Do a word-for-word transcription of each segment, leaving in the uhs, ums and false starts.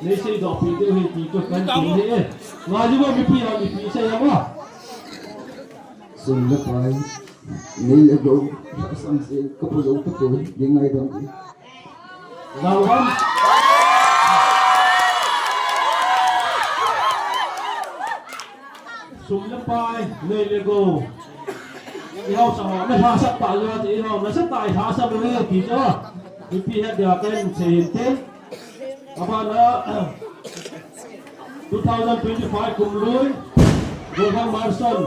Nei seidoh pi diu hi ti chu kan ti hi e. Nga ji bo mipi ho mipi sei a ma. Sum le pai, nei le gou, lhasam se, ka pu jou tapoi, nei ngaidam e. Lhasam. Sum le pai, nei le gou. Eiho sa ho, na lhasam ta jo, eiho, na sa ta lhasam le ti jo. Mipi het dia kan sei hin te. Abana, two thousand twenty-five kum lui, Golhang Marson,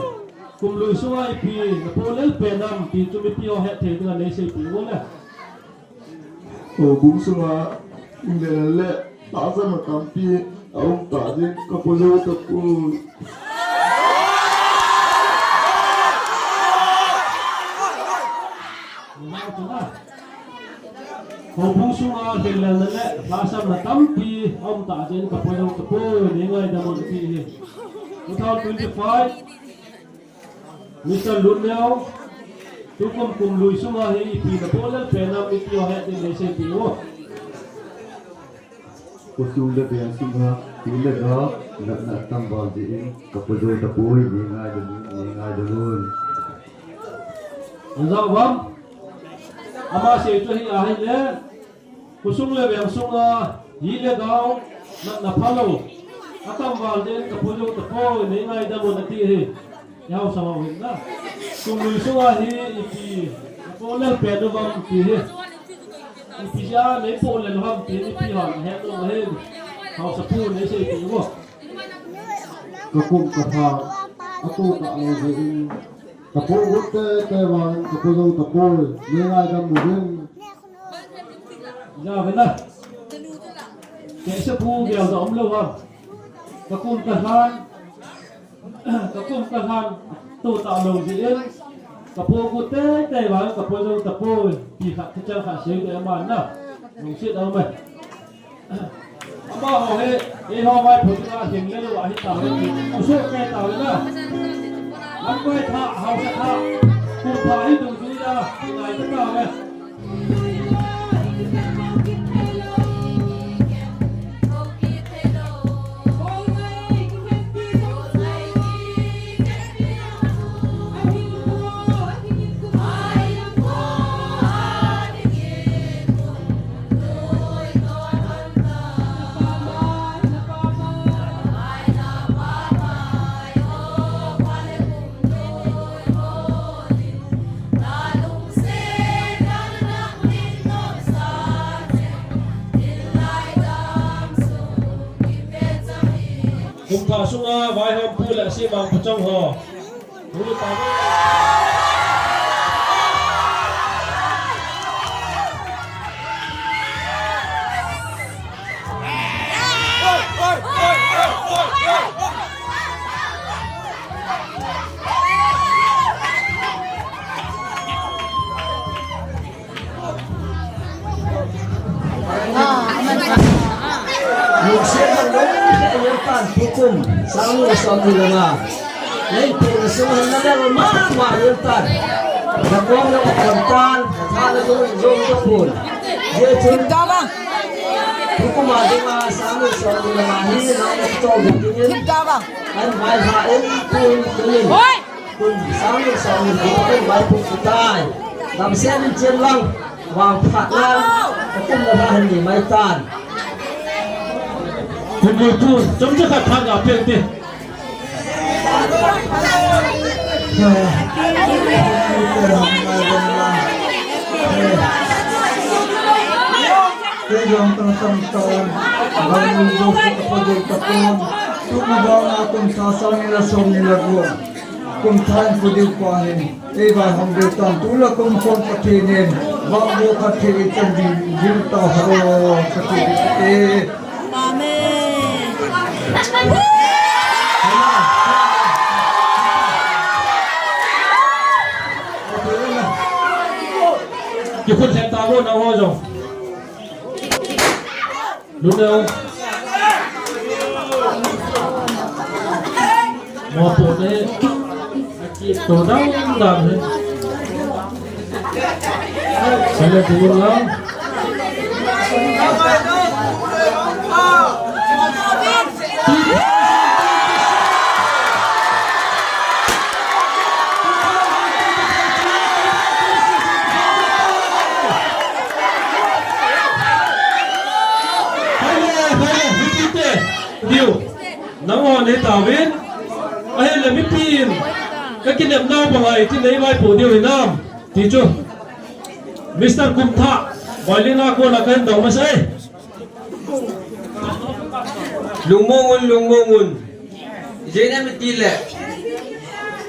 kum lui sunga ipi na polel pen am ti chu mipi ho hetthei dinga nei seipi u le. Houbung sunga, ingle le, tahsa ma tampi, aum ta jing, ka pu jou tapoi. Houbung sunga hinlelna le lhahsamna tampi aum ta jeh in ka pu jou tapoi, nei ngaidam un ati hi. Two thousand twenty-five, Mister Luneo, tukum kum lui sunga hi ipi na polel pen am iti ho het din nei seipi u. Khosung le veng sunga, hi le ga, natna atam val jeh in, ka pu jou tapoi, nei ngaidam un, nei ngaidam un. Ajao bam. Ama sei chu hi ahi le, khosung le veng sunga, hi le ga, natna phalou atam val jeh in, ka pu jou tapoi, nei ngaidam un ati hi. Eiho sa ho hin na. Kum lui sunga hi ipi na polel pen u ham ti hi. Ipi jeh a nei polel u ham ti hi mipi hon ahet nom ahi. Haosapu nei seipi u. Ka kum ka lhan, atoh talou jeh in. Ka pu gut teitei vangin ka pu jou tapoi, nei ngaidam uvin. Jao ve na. Kei sa pu gel da um lou ham. Ka kum ka lhan. Ka kum ka lhan, atoh talou jeh in, ka pu gut teitei vangin ka pu jou tapoi, ti khat, ti chang khat sei ding aman na. Lungset a um e. Amaho hi, eiho Vaiphei dinga hinle lou ahi tauve, u soh kei tauve na. Lamkai thah, haosa thah, kum thah hi dungjui a, ngai ta tauve. Kum thah sunga vaihompu le Semang pachong ho. Lungset a lungset a tan, tukum, sang ni som ni le nga. Nei pu na sung han na le ma ma yen tan. Na kom na kom tan, na tha na dung dung ta pun. Ye chun. Tukum a dinga sang ni som ni le nga hi na na to ding. An mai ha en pun pun. Kum sang ni som ni le nga kum vaipu kitai. Lam sen in chen lang. Vangphatna, ka kum na ba han ni mai tan. Kum ni tu, chomcha khat phat ga peng te. Kei jong tang tang tan, bang ni jo se ka pa jo ka pon, tu ma ba na kum sa sa ni la so ni la ruang. Kum thah in pu diu pa hin, ei vaihom diu tan, tu la kum khom Pathen in, vang bo khat thei i chan ding, ding tau halo, Pathen in, eh. Amen. Kikhut lheh tauvo, nangho jong. Luneo. Mopo ne. Aki to dang dang he. Sale tu lang. Diu, nangho nei tauvin, ahile mipin, ka kinepnau banga iti nei vaipoh diu hinam, ti chu. Mister Kumthah, Bailina kona kahin dong masai. Lungmong un, lungmong un. Ijeh inem itile,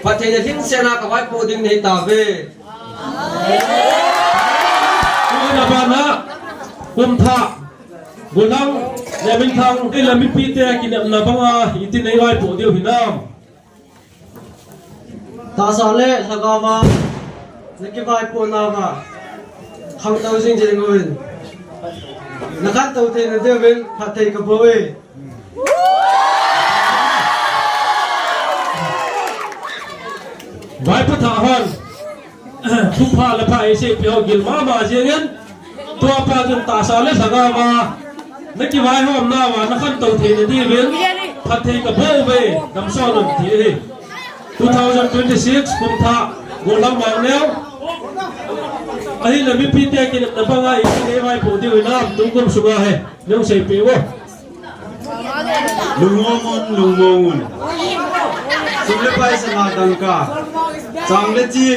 phattheina lhingsetna ka vaipoh ding nei tauve. Tuna bana, Kumthah, Gollhang, Lemminthang, ahile mipite kinepna banga iti nei vaipoh diu hinam. Tahsa le lhagaova na kivaipohnauva khangtou jing jeng uvin. Na khantou theina diuvin phatthei kaboh e. Vaipo thah hon, thupha le pha eiseipeh ho gil mama jengin, tua pat chun tahsa le lhagaova na kivaihomnauva na khantou theina diuvin phatthei kaboh uve, damsot un ti ahi. Two thousand twenty-six Kumthah, Gollhang Mangneo, ahile mipite kinepna banga iti nei vaipoh diu hinam, tukum sunga hi nei seipeh uvo. Lungmong un, lungmong un. Sum le pai sanga dangka. Chang le chi.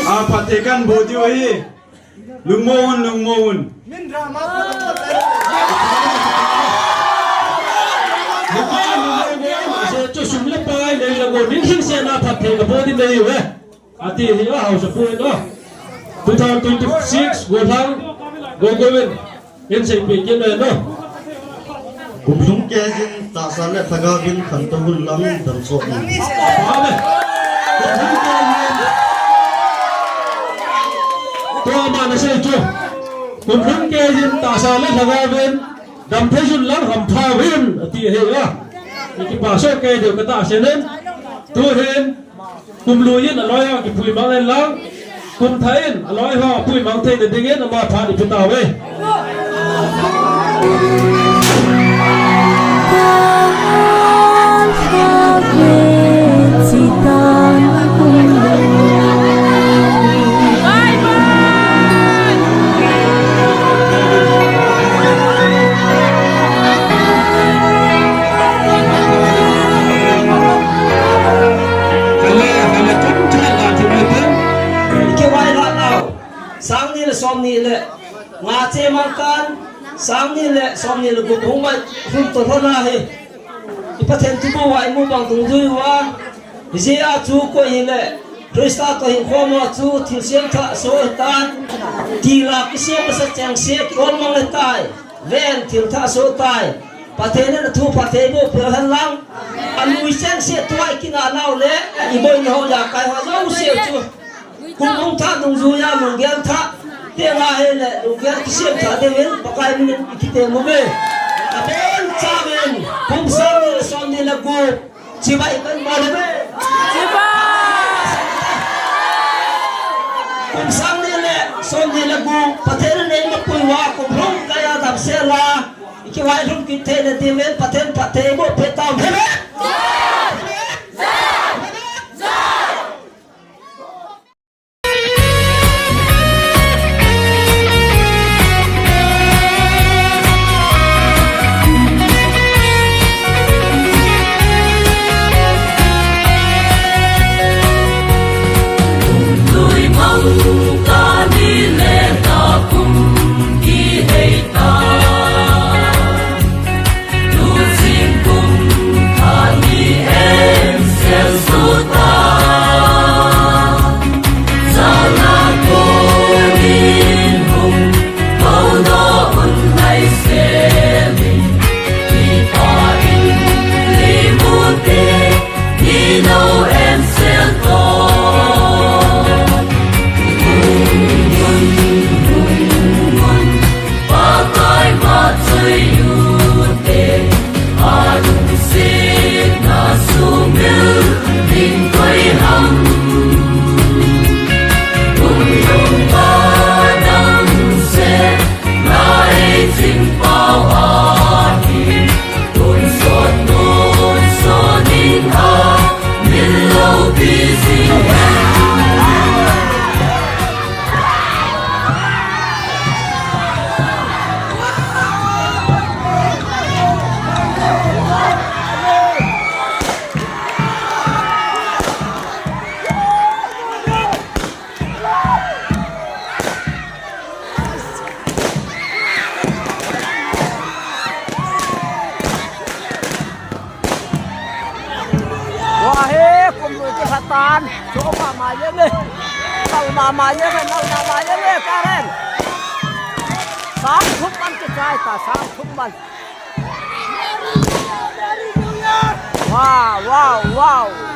A phatthei kahin boh diu ahi. Lungmong un, lungmong un. Lungmong un, lungmong un. Hiche chu sum le pai neilou, min lhingsetna phatthei kaboh ding nei uve, ati ahi a, haosapu in a. Two thousand twenty-six Gollhang, Gollhang in, in seipeh kit le no. Kumlhung keijin tahsa le lhagaovin khantou un lang damsot un. Amen. Kumlhung keijin. Tua ama nasei chu. Kumlhung keijin tahsa le lhagaovin damthei un lang hampha uvin, ati ahi a. Ikipa soh kei diu katahsan in. Tuhin Kumlui in aloiho kipui mang in lang, Kumthah in aloiho pui mang theina dingin ama phat ipi tauve. Sang ni le som ni le nga che mang tan, sang ni le som ni le gup hung vai hung to lhon ahi. I Pathen thubu va imu bang dungjui uva, hijeh a chu koi hile Christa toh hinkho ma chu thilsem thah soh hitan, tila kisem masa cheng se kihol mang le tai, ven thil thah soh tai. Pathen in athu phatthei boh peh hen lang, alui cheng se tua i kinah nau le i boina ho, jakai ho jouse chu. Kumlhung thah dungjuia lunggel thah, tenga hile lunggel kisem thah dingin Pakai minin i kitem uve. Abonchauvin, kum sang ni le som ni le gup, chibai kan bol uve. Chibai! Kum sang ni le som ni le gup, Pathen in eima pui uva, kumlhung kaiya damsel a i kivaihom kit theina dingin Pathen phatthei boh peh tauhen. Tan, cho mama jeng e. Nal mama jeng e, nal mama jeng e, Karen. Sang thum man kichai ta, sang thum man. Wow, wow, wow.